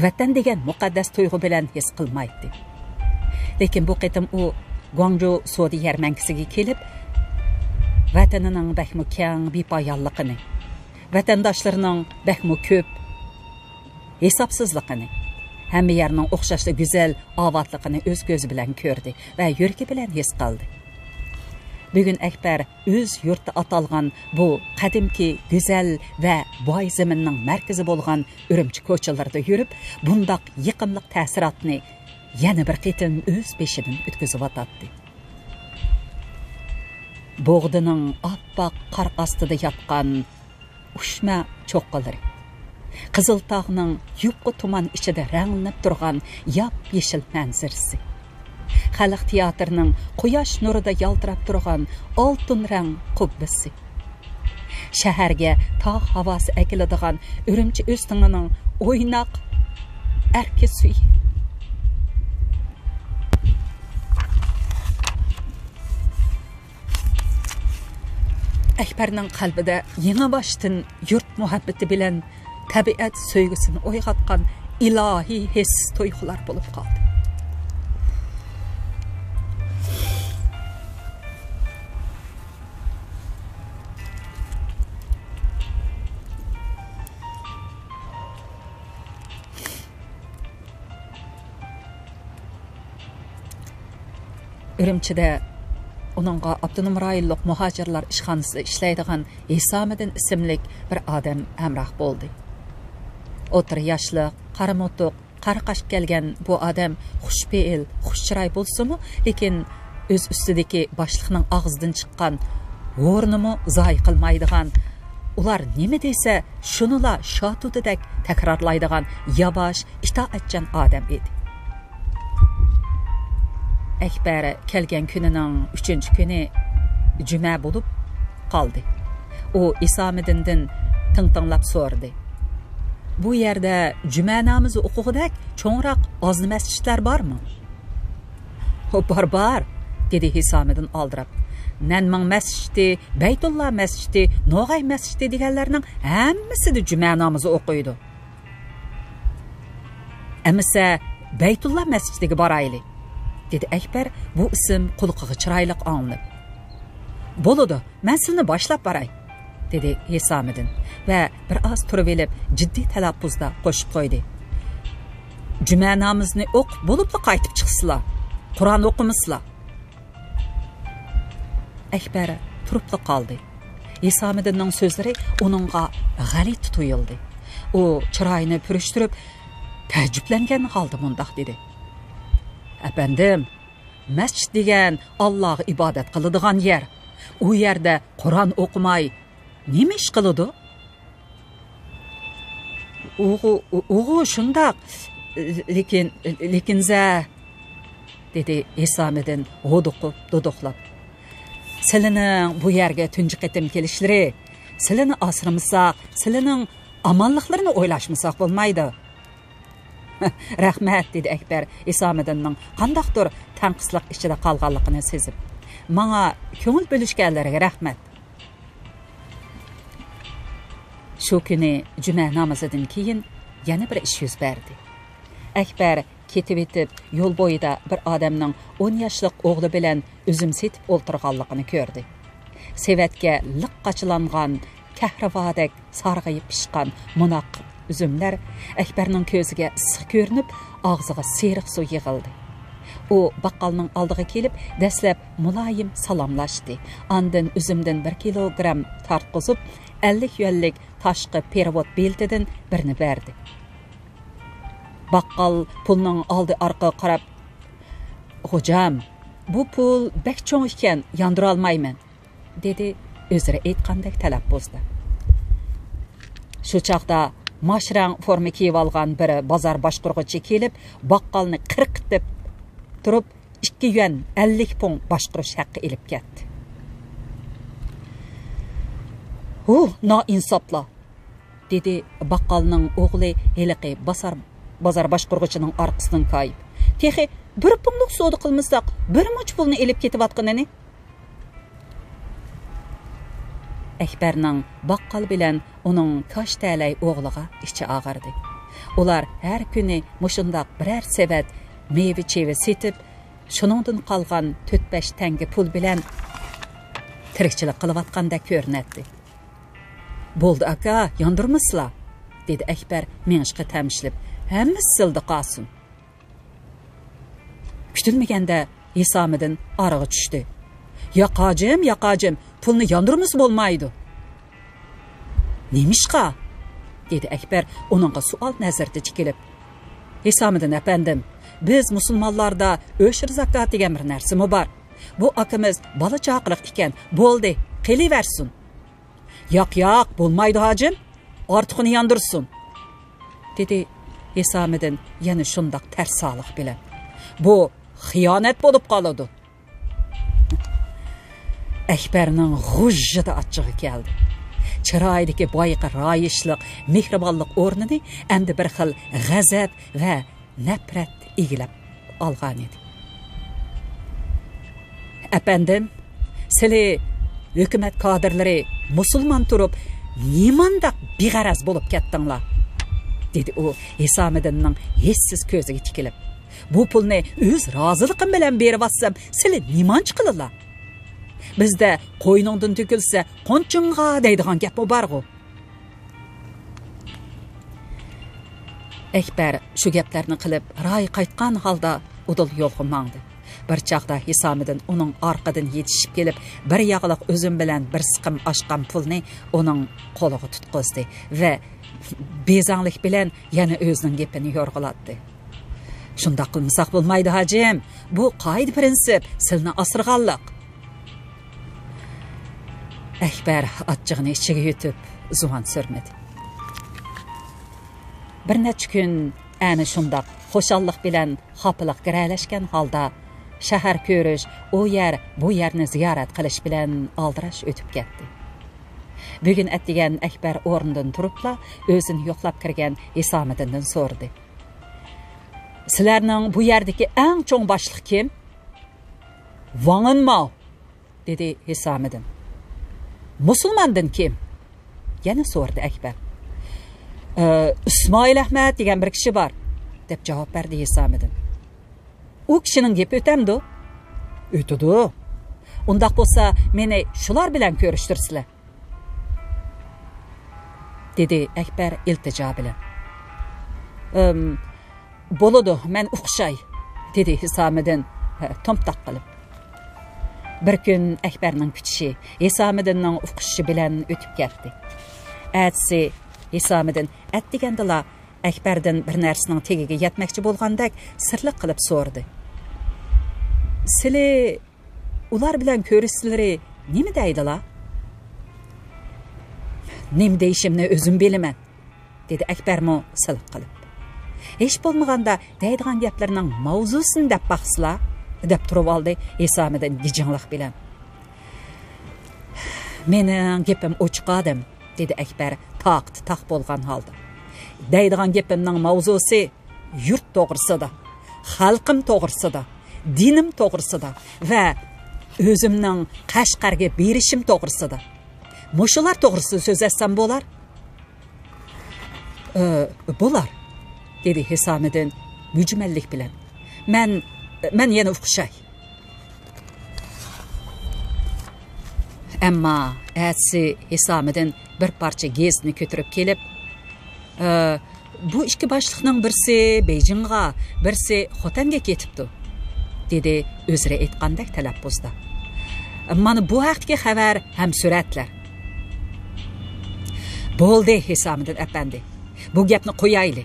ۋەتەن دېگەن مۇقەددەس تۇيغۇ بىلەن ھېس قىلمايتتى. لېكىن بۇ قېتىم ئۇ گۇاڭجۇ سودا يەرمەنكىسىگە كېلىپ، ۋەتىنىنىڭ بەكمۇ كەڭ، بىپايانلىقىنى، ۋەتەنداشلىرىنىڭ بەكمۇ كۆپ، ھېسابسىزلىقىنى، ھەممە يەرنىڭ ئوخشاشلا گۈزەل، ئاۋاتلىقىنى ئۆز كۆزى بىلەن كۆردى ۋە يۈرىكى بىلەن ھېس قىلدى. بۈگۈن ئەكبەر ئۆز يۇرتى ئاتالغان بۇ قەدىمكى گۈزەل ۋە باي زېمىننىڭ مەركىزى بولغان ئۈرۈمچى كوچىلىرىدا يۈرۈپ، بۇنداق يېقىملىق تەسىراتنى يەنە بىر قېتىم ئۆز بېشىدىن ئۆتكۈزۈۋاتاتتى. بوغدىنىڭ ئاپئاق قار ئاستىدا ياتقان ئۇچما چوققىلىرى، قىزىلتاغنىڭ يۇپقا تۇمان ئىچىدە رەڭلىنىپ تۇرغان ياپيېشىل مەنزىرىسى، خەلق تىياتىرىنىڭ قۇياش نۇرىدا يالتىراپ تۇرغان ئالتۇن رەڭ قۇببىسى، شەھەرگە تاغ ھاۋاسى ئەكېلىدىغان ئۈرۈمچى ئۆستىڭىنىڭ ئويناق ئەركە سۈيى. ئەكبەرنىڭ قەلبىدە يېڭىباشتىن يۇرت مۇھەببىتى بىلەن تەبىئەت سۆيگۈسىنى ئويغاتقان ئىلاھىي ھېس تۇيغۇلار بولۇپ قالدى. ئۈرۈمچىدە ئۇنىڭغا ئاپتونوم رايونلۇق مۇھاجىرلار ئىشخانىسىدا ئىشلەيدىغان ھېسامىدىن ئىسىملىك بىر ئادەم ھەمراھ بولدى. ئوتتۇرا ياشلىق، قارا موتۇق، قارا قاش كەلگەن بۇ ئادەم خۇش پېئىل، خۇش چىراي بولسىمۇ، لېكىن ئۆز ئۈستىدىكى باشلىقنىڭ ئاغزىدىن چىققان ھورنىمۇ زايە قىلمايدىغان، ئۇلار نېمە دېسە، شۇنىلا شاتۇتىدەك تەكرارلايدىغان ياۋاش، ئىتائەتچان ئادەم ئىدى. ئەكبەر كەلگەن كۈنىنىڭ ئۈچىنچى كۈنى جۈمە بولۇپ قالدى. ئۇ ھېسامىدىندىن تىڭتىڭلاپ سورىدى: «بۇ يەردە جۈمە نامىزى ئوقۇغۇدەك چوڭراق ئازنا مەسچىتلەر بارمۇ؟» «بار، بار» دېدى ھېسامىدىن ئالدىراپ. «نەنمىڭ مەسچىتى، بەيتۇللا مەسچىتى، نوغاي مەسچىتى دېگەنلەرنىڭ ھەممىسىدە جۈمە نامىزى ئوقۇيدۇ.» «ئەمىسە بەيتۇللا مەسچىتىگە بارايلى» دېدى ئەكبەر بۇ ئىسىم قۇلىقىغا چىرايلىق ئاڭلىنىپ. «بولىدۇ، مەن سىلىنى باشلاپ باراي» دېدى ھېسامىدىن ۋە بىر ئاز تۇرۇۋېلىپ، جىددىي تەلەپپۇزدا قوشۇپ قويدى: «جۈمە نامىزىنى ئوقۇپ بولۇپلا قايتىپ چىقىسىلا. قۇرئان ئوقۇمىسىلا.» ئەكبەر تۇرۇپلا قالدى. ھېسامىدىننىڭ سۆزلىرى ئۇنىڭغا غەلىتە تۇيۇلدى. ئۇ چىرايىنى پۈرۈشتۈرۈپ، تەئەججۈپلەنگەن ھالدا مۇنداق دېدى: «ئەپەندىم، مەسچىت دېگەن ئاللاغا ئىبادەت قىلىدىغان يەر. ئۇ يەردە قۇرئان ئوقۇماي نېمە ئىش قىلىدۇ؟» «ئۇغۇ، ئۇغۇ شۇنداق، لېكىن، لېكىنزە...» دېدى ھېسامىدىن ھودۇقۇپ، دۇدۇقلاپ. «سىلىنىڭ بۇ يەرگە تۇنجى قېتىم كېلىشلىرى، سىلىنى ئاسرىمىساق، سىلىنىڭ ئامانلىقلىرىنى ئويلاشمىساق بولمايدۇ.» «رەھمەت،» دېدى ئەكبەر ھېسامىدىننىڭ قانداقتۇر تەڭقىسلىق ئىچىدە قالغانلىقىنى سېزىپ. «ماڭا كۆڭۈل بۆلۈشكەنلىرىگە رەھمەت.» شۇ كۈنى جۈمە نامىزىدىن كېيىن يەنە بىر ئىش يۈز بەردى. ئەكبەر كېتىۋېتىپ، يول بويىدا بىر ئادەمنىڭ ئون ياشلىق ئوغلى بىلەن ئۈزۈم سېتىپ ئولتۇرغانلىقىنى كۆردى. سېۋەتكە لىق قاچىلانغان، كەھرىۋادەك سارغىيىپ پىشقان موناق ئۈزۈملەر ئەكبەرنىڭ كۆزىگە ئىسسىق كۆرۈنۈپ، ئاغزىغا سېرىق سۇ يىغىلدى. ئۇ باققالنىڭ ئالدىغا كېلىپ، دەسلەپ مۇلايىم سالاملاشتى. ئاندىن ئۈزۈمدىن بىر كىلوگرام تارتقۇزۇپ، ئەللىك يۈەنلىك تاشقى پېرېۋوت بېلىتىدىن بىرنى بەردى. باققال پۇلنىڭ ئالدى ئارقىغا قاراپ: «خوجام، بۇ پۇل بەك چوڭ ئىكەن، ياندۇرالمايمەن.» دېدى ئۆزرە ئېيتقاندەك تەلەپپۇزدا. شۇ چاغدا ماش رەڭ فورما كىيىۋالغان بىر بازار باشقۇرغۇچى كېلىپ، باققالنى قىرقىتىپ تۇرۇپ، ئىككى يۈەن ئەللىك پۇڭ باشقۇرۇش ھەققى ئېلىپ كەتتى. «ھۇ، نائىنساپلار!» دېدى باققالنىڭ ئوغلى ھېلىقى باسار-، بازار باشقۇرغۇچىنىڭ ئارقىسىدىن كايىپ. «تېخى بىر پۇڭلۇق سودا قىلمىساق، بىر مۇنچە پۇلنى ئېلىپ كېتىۋاتقىنىنى.» ئەكبەرنىڭ باققال بىلەن ئۇنىڭ كاش تەلەي ئوغلىغا ئىچى ئاغرىدى. ئۇلار ھەر كۈنى مۇشۇنداق بىرەر سېۋەت مېۋە-چېۋە سېتىپ، شۇنىڭدىن قالغان تۆت-بەش تەڭگە پۇل بىلەن تىرىكچىلىك قىلىۋاتقاندەك كۆرۈنەتتى. «بولدى ئاكا، ياندۇرمىسىلا!» دېدى ئەكبەر مېڭىشقا تەمشىلىپ. «ھەممىسى سىلىدا قالسۇن.» كۈتۈلمىگەندە ھېسامىدىن ئارىغا چۈشتى. «ياق ھاجىم، ياق ھاجىم، پۇلنى ياندۇرمىسا بولمايدۇ.» «نېمىشقا؟» دېدى ئەكبەر ئۇنىڭغا سوئال نەزىرىدە تىكىلىپ. «ھېسامىدىن ئەپەندىم، بىز مۇسۇلمانلاردا ئۆشۈر زاكات دېگەن بىر نەرسىمۇ بار. بۇ ئاكىمىز بالا چاقىلىق ئىكەن، بولدى، قېلىۋەرسۇن.» «ياق، ياق، بولمايدۇ ھاجىم، ئارتۇقىنى ياندۇرسۇن.» دېدى ھېسامىدىن يەنە شۇنداق تەرسالىق بىلەن. «بۇ خىيانەت بولۇپ قالىدۇ.» ئەكبەرنىڭ غۇژژىدە ئاچچىقى كەلدى. چىرايىدىكى بايىقى رايىشلىق، مېھرىبانلىق ئورنىنى ئەمدى بىر خىل غەزەپ ۋە نەپرەت ئىگىلەپ ئالغانىدى. «ئەپەندىم، سىلى ھۆكۈمەت كادىرلىرى مۇسۇلمان تۇرۇپ، نېمانداق بىغەرەز بولۇپ كەتتىڭلار؟» دېدى ئۇ ھېسامىدىننىڭ ھېسسىز كۆزىگە تىكىلىپ. «بۇ پۇلنى ئۆز رازىلىقىم بىلەن بېرىۋاتسام، سىلى نېمانچە قىلىلا؟ بىزدە قوينۇڭدىن تۆكۈلسە، قونچۇڭغا دەيدىغان گەپمۇ بارغۇ.» ئەكبەر شۇ گەپلەرنى قىلىپ، رايى قايتقان ھالدا ئۇدۇل يولغا ماڭدى. بىر چاغدا ھېسامىدىن ئۇنىڭ ئارقىدىن يېتىشىپ كېلىپ، بىر ياغلىق ئۈزۈم بىلەن بىر سىقىم ئاشقان پۇلنى ئۇنىڭ قولىغا تۇتقۇزدى ۋە بېزەڭلىك بىلەن يەنە ئۆزىنىڭ گېپىنى يورغىلاتتى. «شۇنداق قىلمىساق بولمايدۇ، ھاجىم. بۇ قائىدە-پىرىنسىپ سىلىنى ئاسرىغانلىق.» ئەكبەر ئاچچىقىنى ئىچىگە يۇتۇپ، زۇۋان سۈرمىدى. بىر نەچچە كۈن ئەنە شۇنداق خۇشاللىق بىلەن خاپىلىق گىرەلەشكەن ھالدا، شەھەر كۆرۈش، ئۇ يەر، بۇ يەرنى زىيارەت قىلىش بىلەن ئالدىراش ئۆتۈپ كەتتى. بۈگۈن ئەتىگەن ئەكبەر ئورنىدىن تۇرۇپلا، ئۆزىنى يوقلاپ كىرگەن ھېسامىدىندىن سورىدى: «سىلەرنىڭ بۇ يەردىكى ئەڭ چوڭ باشلىق كىم؟» «ۋاڭ ئىنماۋ.» دېدى ھېسامىدىن. «مۇسۇلماندىن كىم؟» يەنە سورىدى ئەكبەر. «ئى، ئىسمائىل ئەھمەد دېگەن بىر كىشى بار»، دەپ جاۋاب بەردى ھېسامىدىن. «ئۇ كىشىنىڭ گېپى ئۆتەمدۇ؟» «ئۆتىدۇ.» «ئۇنداق بولسا، مېنى شۇلار بىلەن كۆرۈشتۈرسىلە.» دېدى ئەكبەر ئىلتىجا بىلەن. ئىم، بولىدۇ، مەن ئۇقۇشاي، دېدى ھېسامىدىن، ھە، تومتاق قىلىپ. بىر كۈن ئەكبەرنىڭ كۈتۈشى ھېسامىدىننىڭ ئۇقۇشۇشى بىلەن ئۆتۈپ كەتتى. ئەتىسى ھېسامىدىن ئەتىگەندىلا ئەكبەردىن بىر نەرسىنىڭ تېگىگە يەتمەكچى بولغاندەك سىرلىق قىلىپ سورىدى. سىلى ئۇلار بىلەن كۆرۈشسىلىرى نېمە دەيدىلا؟ نېمە دېيىشىمنى ئۆزۈم بىلىمەن، دېدى ئەكبەرمۇ سىلىق قىلىپ. ھېچ بولمىغاندا دەيدىغان گەپلىرىنىڭ ماۋزۇسىنى دەپ باقسىلا، دەپ تۇرۇۋالدى ھېسامىدىن گىجىڭلىق بىلەن. مېنىڭ گېپىم ئوچۇق ئادەم، دېدى ئەكبەر تاقىتى تاق بولغان ھالدا. دەيدىغان گېپىمنىڭ ماۋزۇسى يۇرت توغرىسىدا، خەلقىم توغرىسىدا، دىنىم توغرىسىدا ۋە ئۆزۈمنىڭ قەشقەرگە بېرىشىم توغرىسىدا. مۇشۇلار توغرىسىدا سۆزلەشسەم بولار؟ ئى، بولار، دېدى ھېسامىدىن مۈجمەللىك بىلەن. مەن، مەن يەنە ئۇقۇشاي. ئەمما ئەتىسى ھېسامىدىن بىر پارچە گېزىتنى كۆتۈرۈپ كېلىپ، ئى، بۇ ئىككى باشلىقنىڭ بىرسى بېيجىڭغا، بىرسى خوتەنگە كېتىپتۇ، دېدى ئۆزرە ئېيتقاندەك تەلەپپۇزدا. مانا بۇ ھەقتىكى خەۋەر ھەم سۈرەتلەر. بولدى، ھېسامىدىن ئەپەندى، بۇ گەپنى قويايلى،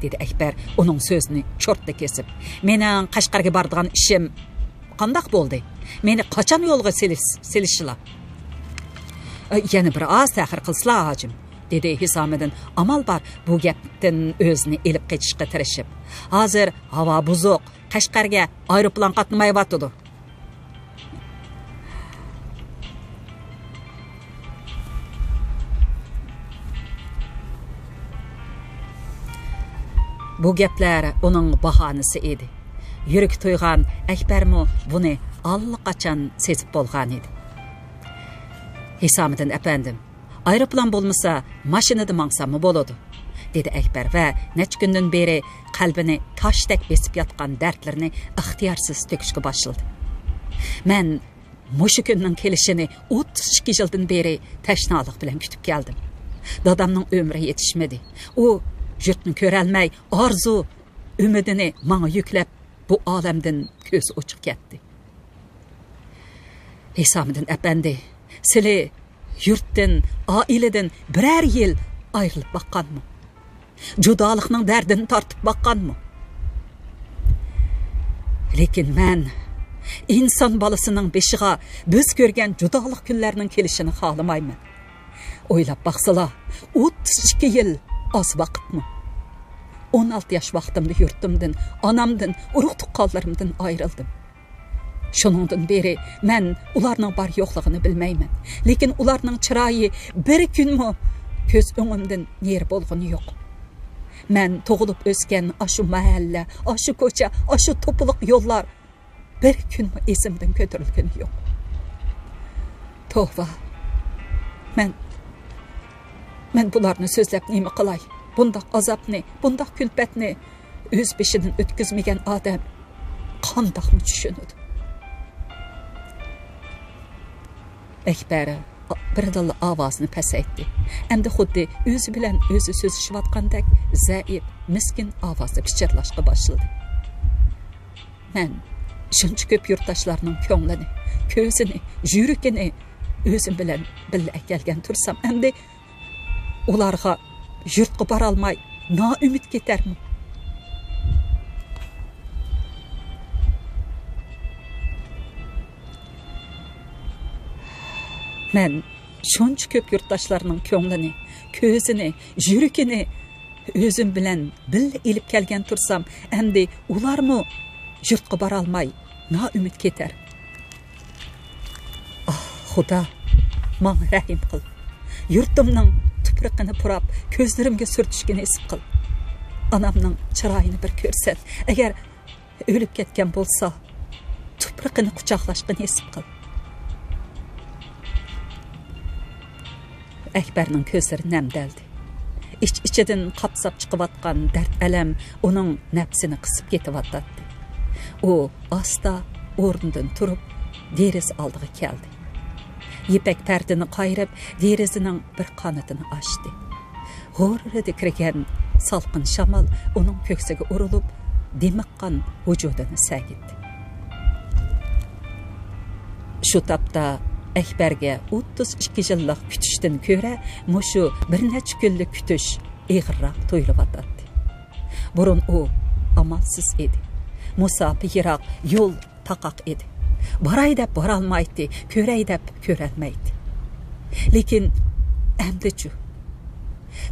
دېدى ئەكبەر ئۇنىڭ سۆزىنى چورتلا كېسىپ. مېنىڭ قەشقەرگە بارىدىغان ئىشىم قانداق بولدى؟ مېنى قاچان يولغا سېلىش-، سېلىشىلا؟ ئە، يەنە بىر ئاز تەخىر قىلسىلا، ھاجىم، دېدى ھېسامىدىن ئامال بار بۇ گەپتىن ئۆزىنى ئېلىپ قېچىشقا تىرىشىپ. ھازىر ھاۋا بۇزۇق، قەشقەرگە ئايروپىلان قاتنىمايۋاتىدۇ. بۇ گەپلەر ئۇنىڭ باھانىسى ئىدى. يۈرىكى تويغان ئەكبەرمۇ بۇنى ئاللىقاچان سېزىپ بولغان ئىدى. ھېسامىدىن ئەپەندىم، ئايروپىلان بولمىسا، ماشىنىدا ماڭساممۇ بولىدۇ، دېدى ئەكبەر ۋە نەچچە كۈندىن بېرى قەلبىنى تاشتەك بېسىپ ياتقان دەردلىرىنى ئىختىيارسىز تۆكۈشكە باشلىدى. مەن مۇشۇ كۈننىڭ كېلىشىنى ئوتتۇز ئىككى يىلدىن بېرى تەشنالىق بىلەن كۈتۈپ كەلدىم. دادامنىڭ ئۆمرى يېتىشمىدى. ئۇ يۇرتنى كۆرەلمەي، ئارزۇ ئۈمىدىنى ماڭا يۈكلەپ، بۇ ئالەمدىن كۆزى ئوچۇق كەتتى. ھېسامىدىن ئەپەندى، سىلى يۇرتتىن، ئائىلىدىن بىرەر يىل ئايرىلىپ باققانمۇ؟ جۇدالىقنىڭ دەردىنى تارتىپ باققانمۇ؟ لېكىن مەن ئىنسان بالىسىنىڭ بېشىغا بىز كۆرگەن جۇدالىق كۈنلەرنىڭ كېلىشىنى خالىمايمەن. ئويلاپ باقسىلا، ئوتتۇز ئىككى يىل ئاز ۋاقىتمۇ؟ ئون ئالتە ياش ۋاقتىمدا يۇرتۇمدىن، ئانامدىن، ئۇرۇق-تۇغقانلىرىمدىن ئايرىلدىم. شۇنىڭدىن بېرى مەن ئۇلارنىڭ بار-يوقلۇقىنى بىلمەيمەن. لېكىن ئۇلارنىڭ چىرايى بىر كۈنمۇ كۆز ئۆڭۈمدىن نېرى بولغىنى يوق. مەن تۇغۇلۇپ ئۆسكەن ئاشۇ مەھەللە، ئاشۇ كوچا، ئاشۇ توپىلىق يوللار بىر كۈنمۇ ئېسىمدىن كۆتۈرۈلگىنى يوق. توۋا، مەن، مەن بۇلارنى سۆزلەپ نېمە قىلاي؟ بۇنداق ئازابنى، بۇنداق كۈلپەتنى ئۆز بېشىدىن ئۆتكۈزمىگەن ئادەم قانداقمۇ چۈشىنىدۇ؟ ئەكبەر بىردىنلا ئاۋازىنى پەسەيتتى. ئەمدى خۇددى ئۆزى بىلەن ئۆزى سۆزلىشىۋاتقاندەك زەئىپ، مىسكىن ئاۋازدا پىچىرلاشقا باشلىدى. مەن شۇنچە كۆپ يۇرتداشلارنىڭ كۆڭلىنى، كۆزىنى، يۈرىكىنى ئۆزۈم بىلەن بىللە ئەكەلگەن تۇرسام، ئەمدى ئۇلارغا يۇرتقا بارالماي نائۈمىد كېتەرمۇ؟ مەن شۇنچە كۆپ يۇرتداشلارنىڭ كۆڭلىنى، كۆزىنى، يۈرىكىنى ئۆزۈم بىلەن بىللە ئېلىپ كەلگەن تۇرسام، ئەمدى ئۇلارمۇ يۇرتقا بارالماي نائۈمىد كېتەر. ئاھ، خۇدا، ماڭا رەھىم قىل. يۇرتۇمنىڭ تۇپرىقىنى پۇراپ، كۆزلىرىمگە سۈرتۈشكە نېسىپ قىل. ئانامنىڭ چىرايىنى بىر كۆرسەت. ئەگەر ئۆلۈپ كەتكەن بولسا، تۇپرىقىنى قۇچاقلاشقا نېسىپ قىل. ئەكبەرنىڭ كۆزلىرى نەمدەلدى. ئىچ-ئىچىدىن قاپساپ چىقىۋاتقان دەرد-ئەلەم ئۇنىڭ نەپسىنى قىسىپ كېتىۋاتاتتى. ئۇ ئاستا ئورنىدىن تۇرۇپ، دېرىزە ئالدىغا كەلدى. يىپەك پەردىنى قايرىپ، دېرىزىنىڭ بىر قانىتىنى ئاچتى. غۇررىدە كىرگەن سالقىن شامال ئۇنىڭ كۆكسىگە ئۇرۇلۇپ، دىمىققان ۋۇجۇدىنى سەگىتتى. شۇ تاپتا ئەكبەرگە ئوتتۇز ئىككى يىللىق كۈتۈشتىن كۆرە مۇشۇ بىر نەچچە كۈنلۈك كۈتۈش ئېغىرراق تۇيۇلۇۋاتاتتى. بۇرۇن ئۇ ئامالسىز ئىدى. مۇساپە يىراق، يول تاقاق ئىدى. باراي دەپ بارالمايتتى، كۆرەي دەپ كۆرەلمەيتتى. لېكىن ئەمدىچۇ؟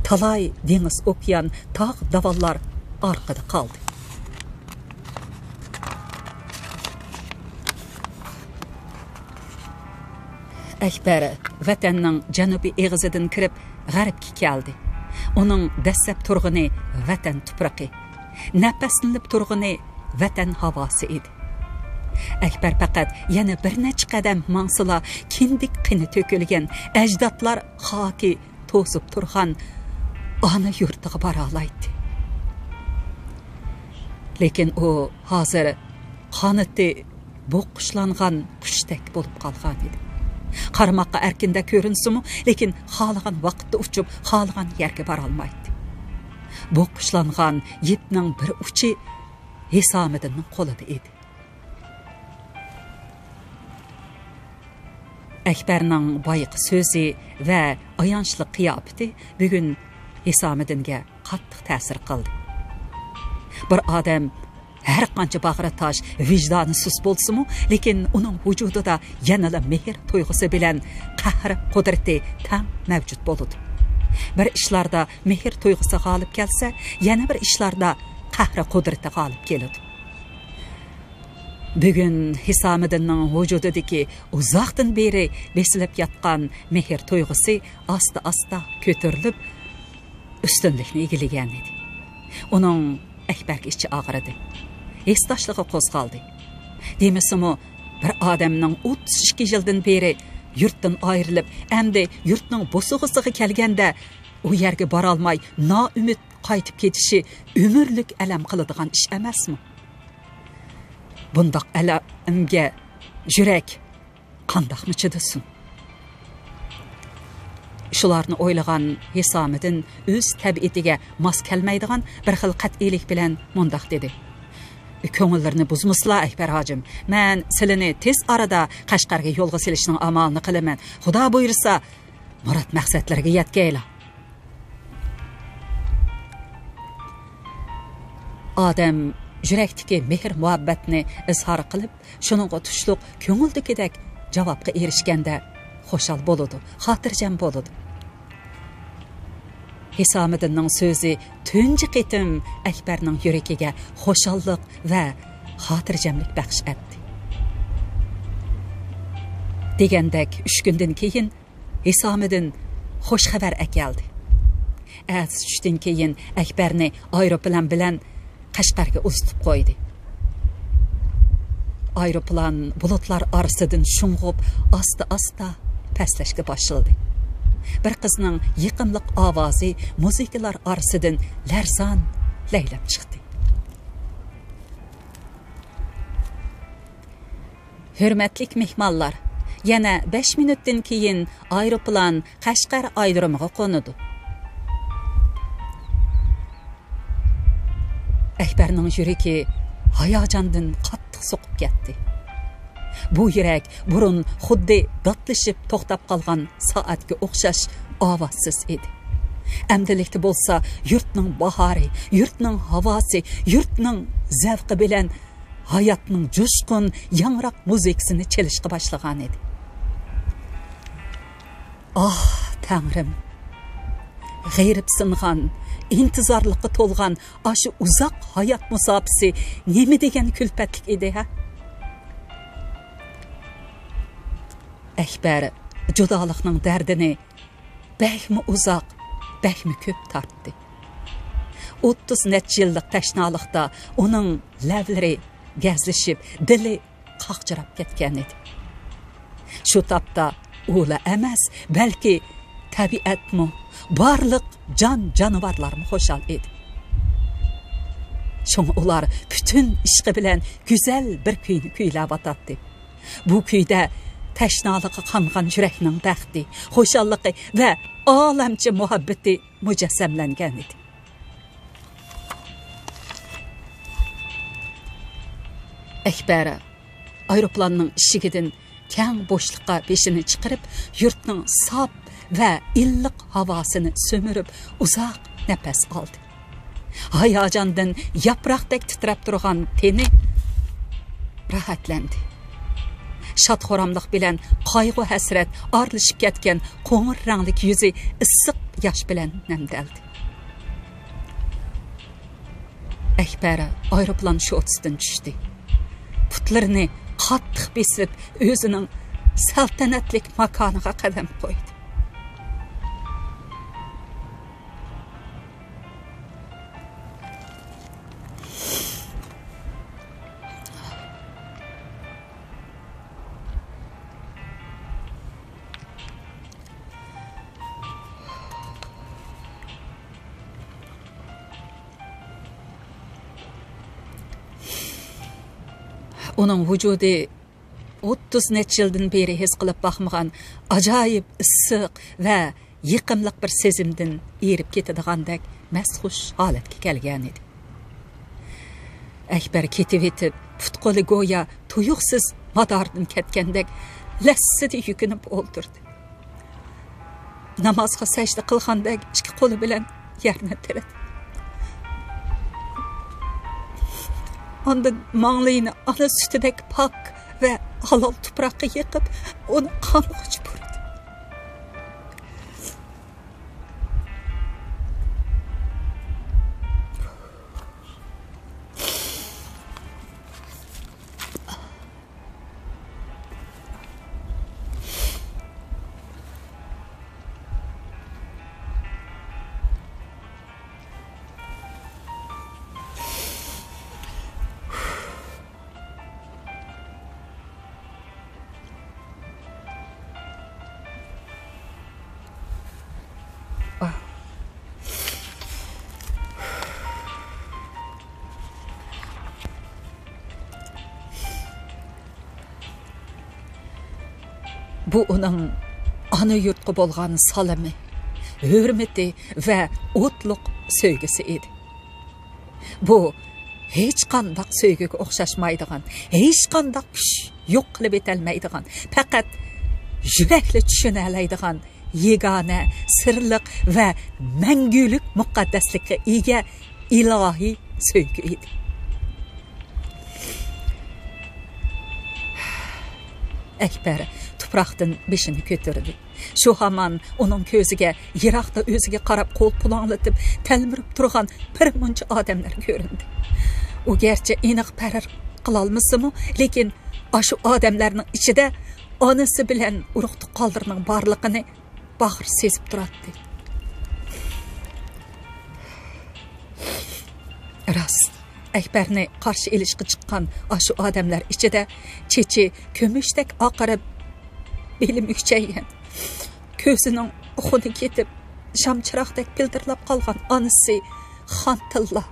تالاي دېڭىز، ئوكيان، تاغ، داۋانلار ئارقىدا قالدى. ئەكبەر ۋەتەننىڭ جەنۇبىي ئېغىزىدىن كىرىپ، غەربكە كەلدى. ئۇنىڭ دەسسەپ تۇرغىنى ۋەتەن تۇپرىقى، نەپەسلىنىپ تۇرغىنى ۋەتەن ھاۋاسى ئىدى. ئەكبەر پەقەت يەنە بىر نەچچە قەدەم ماڭسىلا، كىندىك قېنى تۆكۈلگەن ئەجدادلار خاكى توسۇپ تۇرغان ئانا يۇرتىغا بارالايتتى. لېكىن ئۇ ھازىر قانىتى بوققۇچلانغان قۇشتەك بولۇپ قالغان ئىدى. قارىماققا ئەركىندەك كۆرۈنسىمۇ، لېكىن خالىغان ۋاقىتتا ئۇچۇپ، خالىغان يەرگە بارالمايتتى. بوققۇچلانغان يىپنىڭ بىر ئۇچى ھېسامىدىننىڭ قولىدا ئىدى. ئەكبەرنىڭ بايىقى سۆزى ۋە ئايانچلىق قىياپىتى بۈگۈن ھېسامىدىنگە قاتتىق تەسىر قىلدى. بىر ئادەم ھەر قانچە باغرى تاش، ۋىجدانى سۇس بولسىمۇ، لېكىن ئۇنىڭ ۋۇجۇدىدا يەنىلا مېھىر تۇيغۇسى بىلەن قەھرى قۇدرىتى تەڭ مەۋجۇت بولىدۇ. بىر ئىشلاردا مېھىر تۇيغۇسى غالىب كەلسە، يەنە بىر ئىشلاردا قەھرى قۇدرىتى غالىب كېلىدۇ. بۈگۈن ھېسامىدىننىڭ ۋۇجۇدىدىكى ئۇزاقتىن بېرى بېسىلىپ ياتقان مېھىر تۇيغۇسى ئاستا-ئاستا كۆتۈرۈلۈپ، ئۈستۈنلۈكنى ئىگىلىگەن ئىدى. ئۇنىڭ ئەكبەرگە ئىچى ئاغرىدى. ھېسداشلىقى قوزغالدى. دېمىسىمۇ، بىر ئادەمنىڭ ئوتتۇز ئىككى يىلدىن بېرى يۇرتتىن ئايرىلىپ، ئەمدى يۇرتنىڭ بوسۇغىسىغا كەلگەندە، ئۇ يەرگە بارالماي، نائۈمىد قايتىپ كېتىشى ئۆمۈرلۈك ئەلەم قىلىدىغان ئىش ئەمەسمۇ؟ بۇنداق ئەلەمگە يۈرەك قانداقمۇ چىدىسۇن؟ شۇلارنى ئويلىغان ھېسامىدىن ئۆز تەبىئىتىگە ماس كەلمەيدىغان بىر خىل قەتئىيلىك بىلەن مۇنداق دېدى: «كۆڭۈللىرىنى بۇزمىسىلا، ئەكبەر ھاجىم. مەن سىلىنى تېز ئارىدا قەشقەرگە يولغا سېلىشنىڭ ئامالىنى قىلىمەن. خۇدا بۇيرۇسا، مۇراد مەقسەتلىرىگە يەتكەيلا.» ئادەم يۈرەكتىكى مېھىر-مۇھەببەتنى ئىزھار قىلىپ، شۇنىڭغا تۇشلۇق كۆڭۈلدىكىدەك جاۋابقا ئېرىشكەندە خۇشال بولىدۇ، خاتىرجەم بولىدۇ. ھېسامىدىننىڭ سۆزى تۇنجى قېتىم ئەكبەرنىڭ يۈرىكىگە خۇشاللىق ۋە خاتىرجەملىك بەخش ئەتتى. دېگەندەك، ئۈچ كۈندىن كېيىن ھېسامىدىن خۇش خەۋەر ئەكەلدى. ئەتىسى چۈشتىن كېيىن ئەكبەرنى ئايروپىلان بىلەن قەشقەرگە ئۇزىتىپ قويدى. ئايروپىلان بۇلۇتلار ئارىسىدىن شۇڭغۇپ، ئاستا-ئاستا پەسلەشكە باشلىدى. بىر قىزنىڭ يېقىملىق ئاۋازى مۇزىكىلار ئارىسىدىن لەرزان لەيلەپ چىقتى. ھۆرمەتلىك مېھمانلار، يەنە بەش مىنۇتتىن كېيىن ئايروپىلان قەشقەر ئايرودرومىغا قونىدۇ. ئەكبەرنىڭ يۈرىكى ھاياجاندىن قاتتىق سوقۇپ كەتتى. بۇ يۈرەك بۇرۇن خۇددى داتلىشىپ توختاپ قالغان سائەتكە ئوخشاش ئاۋازسىز ئىدى. ئەمدىلىكتە بولسا يۇرتنىڭ باھارى، يۇرتنىڭ ھاۋاسى، يۇرتنىڭ زەۋقى بىلەن ھاياتنىڭ جۇشقۇن، ياڭراق مۇزىكىسىنى چېلىشقا باشلىغان ئىدى. ئاھ، تەڭرىم! غېرىبسىنغان، ئىنتىزارلىققا تولغان ئاشۇ ئۇزاق ھايات مۇساپىسى نېمە دېگەن كۈلپەتلىك ئىدى، ھە؟ ئەكبەر جۇدالىقنىڭ دەردىنى بەكمۇ ئۇزاق، بەكمۇ كۆپ تارتتى. ئوتتۇز نەچچە يىللىق تەشنالىقتا ئۇنىڭ لەۋلىرى گەزلىشىپ، دىلى قاقجىراپ كەتكەن ئىدى. شۇ تاپتا ئۇلا ئەمەس، بەلكى تەبىئەتمۇ، بارلىق جان-جانىۋارلارمۇ خۇشال ئىدى. شۇڭا ئۇلار پۈتۈن ئىشقى بىلەن گۈزەل بىر كۈينى كۈيلەۋاتاتتى. بۇ كۈيدە تەشنالىقى قانغان يۈرەكنىڭ بەختى، خۇشاللىقى ۋە ئالەمچە مۇھەببىتى مۇجەسسەملەنگەن ئىدى. ئەكبەر ئايروپىلاننىڭ ئىشىكىدىن كەڭ بوشلۇققا بېشىنى چىقىرىپ، يۇرتنىڭ ساپ ۋە ئىللىق ھاۋاسىنى سۈمۈرۈپ، ئۇزاق نەپەس ئالدى. ھاياجاندىن ياپراقتەك تىترەپ تۇرغان تېنى راھەتلەندى. شاد-خۇراملىق بىلەن قايغۇ-ھەسرەت ئارىلىشىپ كەتكەن قوڭۇر رەڭلىك يۈزى ئىسسىق ياش بىلەن نەمدەلدى. ئەكبەر ئايروپىلان شوتىسىدىن چۈشتى. پۇتلىرىنى قاتتىق بېسىپ، ئۆزىنىڭ سەلتەنەتلىك ماكانىغا قەدەم قويدى. ئۇنىڭ ۋۇجۇدى ئوتتۇز نەچچە يىلدىن بېرى ھېس قىلىپ باقمىغان ئاجايىپ ئىسسىق ۋە يېقىملىق بىر سېزىمدىن ئېرىپ كېتىدىغاندەك مەستخۇش ھالەتكە كەلگەنىدى. ئەكبەر كېتىۋېتىپ، پۇت-قولى گويا تۇيۇقسىز ماداردىن كەتكەندەك لەسسىدە يۈكۈنۈپ ئولتۇردى. نامازغا سەجدە قىلغاندەك ئىككى قولى بىلەن يەرنى تىلىدى. ئاندىن ماڭلىيىنى ئانا سۈتىدەك پاك ۋە ھالال تۇپراققا يېقىپ، ئۇنى قانغۇچە بۇرىدى. بۇ ئۇنىڭ ئانا يۇرتقا بولغان سالىمى، ھۆرمىتى ۋە ئوتلۇق سۆيگۈسى ئىدى. بۇ ھېچقانداق سۆيگۈگە ئوخشاشمايدىغان، ھېچقانداق كۈچ يوق قىلىپ ئېتەلمەيدىغان، پەقەت يۈرەكلا چۈشىنەلەيدىغان يېگانە، سىرلىق ۋە مەڭگۈلۈك مۇقەددەسلىككە ئىگە ئىلاھىي سۆيگۈ ئىدى. ئەكبەر تۇپراقتىن بېشىنى كۆتۈردى. شۇ ھامان ئۇنىڭ كۆزىگە يىراقتا ئۆزىگە قاراپ قول پۇلاڭلىتىپ تەلمۈرۈپ تۇرغان بىر مۇنچە ئادەملەر كۆرۈندى. ئۇ گەرچە ئېنىق پەرق قىلالمىسىمۇ، لېكىن ئاشۇ ئادەملەرنىڭ ئىچىدە ئانىسى بىلەن ئۇرۇق-تۇغقانلىرىنىڭ بارلىقىنى باغرى سېزىپ تۇراتتى. راست، ئەكبەرنى قارشى ئېلىشقا چىققان ئاشۇ ئادەملەر ئىچىدە چېچى كۈمۈشتەك ئاقىرىپ، بېلى مۈكچەيگەن، كۆزىنىڭ خۇنى كېتىپ، شام چىراغدەك پىلدىرلاپ قالغان ئانىسى خانتىللا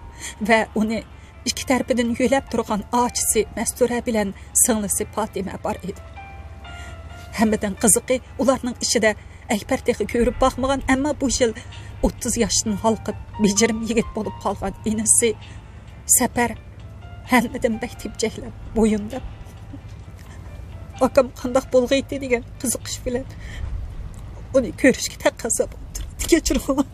ۋە ئۇنى ئىككى تەرىپىدىن يۆلەپ تۇرغان ئاچىسى مەستۇرە بىلەن سىڭلىسى پاتىمە بار ئىدى. ھەممىدىن قىزىقى، ئۇلارنىڭ ئىچىدە ئەكبەر تېخى كۆرۈپ باقمىغان، ئەمما بۇ يىل ئوتتۇز ياشتىن ھالقىپ، بېجىرىم يىگىت بولۇپ قالغان ئىنىسى سەپەر ھەممىدىن بەك تېپچەكلەپ، بويۇن دەپ، «ئاكام قانداق بولغىيتتى؟» دېگەن قىزىقىش بىلەن ئۇنى كۆرۈشكە تەقەززا بولۇپ تۇراتتى. كەچۈرۈڭلار.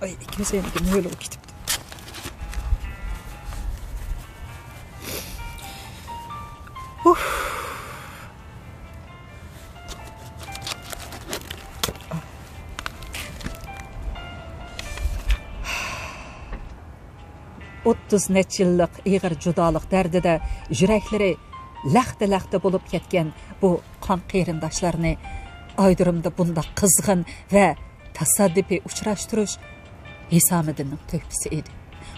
ئاي، ئىككىمىز يەنە مۆلىگە كېتىپتۇ. ئوتتۇز نەچچە يىللىق ئېغىر جۇدالىق دەردىدە يۈرەكلىرى لەختە-لەختە بولۇپ كەتكەن بۇ قان قېرىنداشلارنى ئايرودرومدا بۇنداق قىزغىن ۋە تاسادىپىي ئۇچراشتۇرۇش ھېسامىدىننىڭ تۆھپىسى ئىدى.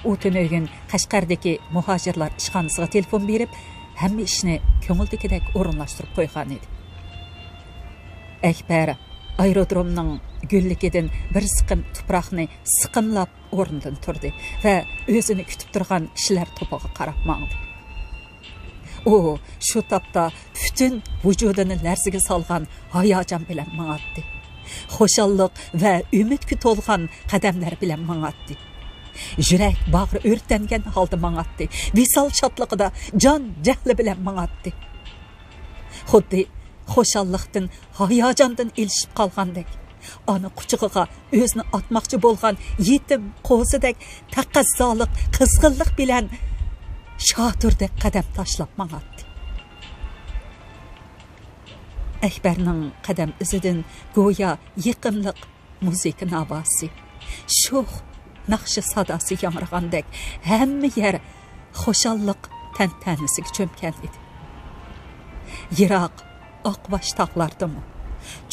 ئۇ تۈنۈگۈن قەشقەردىكى مۇھاجىرلار ئىشخانىسىغا تېلېفون بېرىپ، ھەممە ئىشنى كۆڭۈلدىكىدەك ئورۇنلاشتۇرۇپ قويغان ئىدى. ئەكبەر ئايرودرومنىڭ گۈللۈكىدىن بىر سىقىم تۇپراقنى سىقىملاپ ئورنىدىن تۇردى ۋە ئۆزىنى كۈتۈپ تۇرغان كىشىلەر توپىغا قاراپ ماڭدى. ئۇ شۇ تاپتا پۈتۈن ۋۇجۇدىنى لەرزىگە سالغان ھاياجان بىلەن ماڭاتتى. خۇشاللىق ۋە ئۈمىدكە تولغان قەدەملەر بىلەن ماڭاتتى. يۈرەك باغرى ئۆرتەنگەن ھالدا ماڭاتتى. ۋىسال شادلىقىدا جان جەھلى بىلەن ماڭاتتى. خۇددى خۇشاللىقتىن، ھاياجاندىن ئېلىشىپ قالغاندەك، ئانا قۇچىقىغا ئۆزىنى ئاتماقچى بولغان يېتىم قوزىدەك تەقەززالىق، قىزغىنلىق بىلەن شاتۇردەك قەدەم تاشلاپ ماڭاتتى. ئەكبەرنىڭ قەدەم ئىزىدىن گويا يېقىملىق مۇزىكا ناۋاسى، شوخ ناخشا ساداسى ياڭرىغاندەك، ھەممە يەر خۇشاللىق تەنتەنىسىگە چۆمگەن ئىدى. يىراق ئاقباش تاغلاردىمۇ،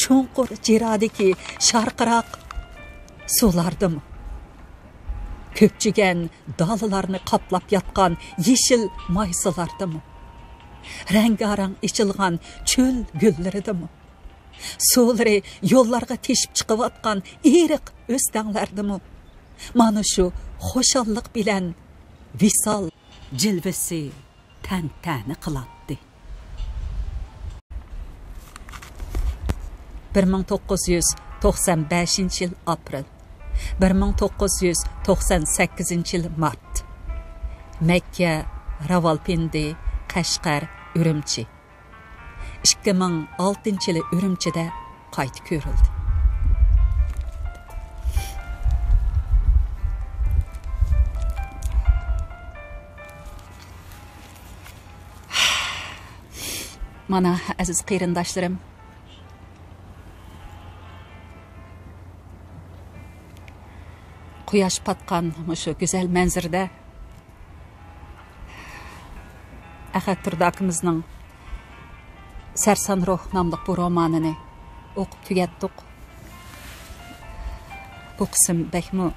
چوڭقۇر جىرادىكى شارقىراق سۇلاردىمۇ، كۆپچىگەن دالىلارنى قاپلاپ ياتقان يېشىل مايسىلاردىمۇ، رەڭگارەڭ ئېچىلغان چۆل گۈللىرىدىمۇ، سۇلىرى يوللارغا تېشىپ چىقىۋاتقان ئېرىق ئۆستەڭلەردىمۇ مانا شۇ خۇشاللىق بىلەن ۋىسال جىلۋىسى تەنتەنە قىلاتتى. بىر مىڭ توققۇز يۈز توقسان بەشىنچى يىل ئاپرېل، بىر مىڭ توققۇز يۈز توقسان سەككىزىنچى يىل مارت. مەككە، راۋالپىندى، قەشقەر، ئۈرۈمچى. ئىككى مىڭ ئالتىنچى يىلى ئۈرۈمچىدە قايتا كۆرۈلدى. مانا، ئەزىز قېرىنداشلىرىم، قۇياش پاتقان مۇشۇ گۈزەل مەنزىرىدە ئەخەت تۇردى ئاكىمىزنىڭ سەرسان روھ ناملىق بۇ رومانىنى ئوقۇپ تۈگەتتۇق. بۇ قىسىم بەكمۇ،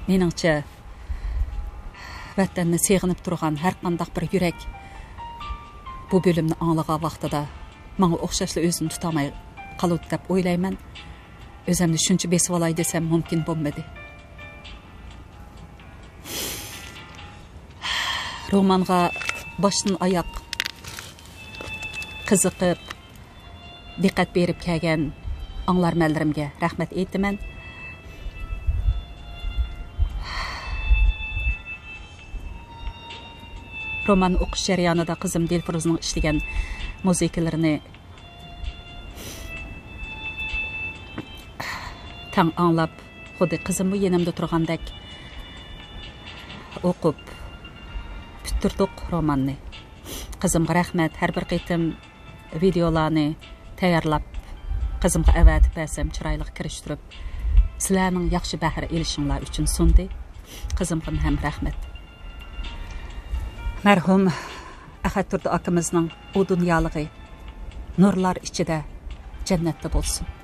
مېنىڭچە، ۋەتەننى سېغىنىپ تۇرغان ھەر قانداق بىر يۈرەك بۇ بۆلۈمنى ئاڭلىغان ۋاقتىدا ماڭا ئوخشاشلا ئۆزىنى تۇتالماي قالىدۇ دەپ ئويلايمەن. ئۆزۈمنى شۇنچە بېسىۋالاي دېسەم مۇمكىن بولمىدى. رومانغا باشتىن ئاياق قىزىقىپ، دىققەت بېرىپ كەلگەن ئاڭلارمەنلىرىمگە رەھمەت ئېيتىمەن. روماننى ئوقۇش جەريانىدا قىزىم دىلفۇرۇزنىڭ ئىشلىگەن مۇزىكىلىرىنى تەڭ ئاڭلاپ، خۇددى قىزىممۇ يېنىمدا تۇرغاندەك ئوقۇپ پۈتتۈردۇق روماننى. قىزىمغا رەھمەت، ھەر بىر قېتىم ۋىدېئولارنى تەييارلاپ، قىزىمغا ئەۋەتىپ بەرسەم، چىرايلىق كىرىشتۈرۈپ، سىلەرنىڭ ياخشى بەھرە ئېلىشىڭلار ئۈچۈن سۇندى. قىزىمغىمۇ ھەم رەھمەت. مەرھۇم ئەخەت تۇردى ئاكىمىزنىڭ ئۇ دۇنيالىقى نۇرلار ئىچىدە جەننەتتە بولسۇن.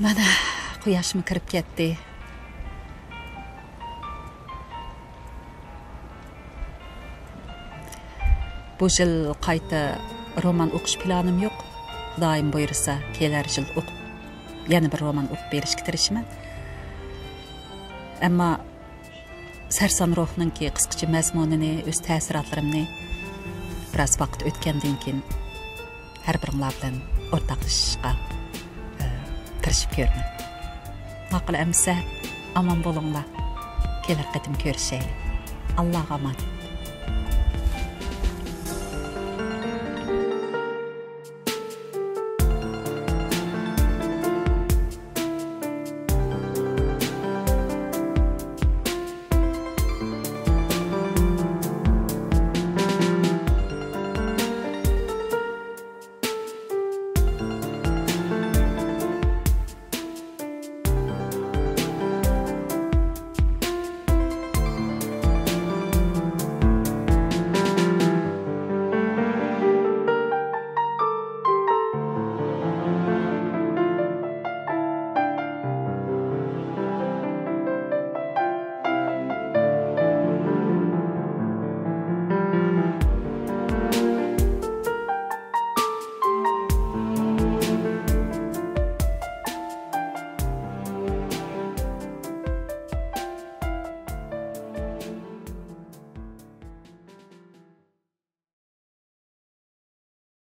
مانا، قۇياشمۇ كىرىپ كەتتى. بۇ يىل قايتا رومان ئوقۇش پىلانىم يوق. خۇدايىم بۇيرۇسا، كېلەر يىل ئوقۇپ، يەنە بىر رومان ئوقۇپ بېرىشكە تىرىشىمەن. ئەمما سەرسان روھنىڭكى قىسقىچە مەزمۇنىنى، ئۆز تەسىراتلىرىمنى بىراز ۋاقىت ئۆتكەندىن كېيىن ھەر بىرىڭلار بىلەن ئورتاقلىشىشقا، ئە، تىرىشىپ كۆرىمەن. ماقۇل ئەمىسە، ئامان بولۇڭلار. كېلەر قېتىم كۆرۈشەيلى. ئاللاغا ئامانەت.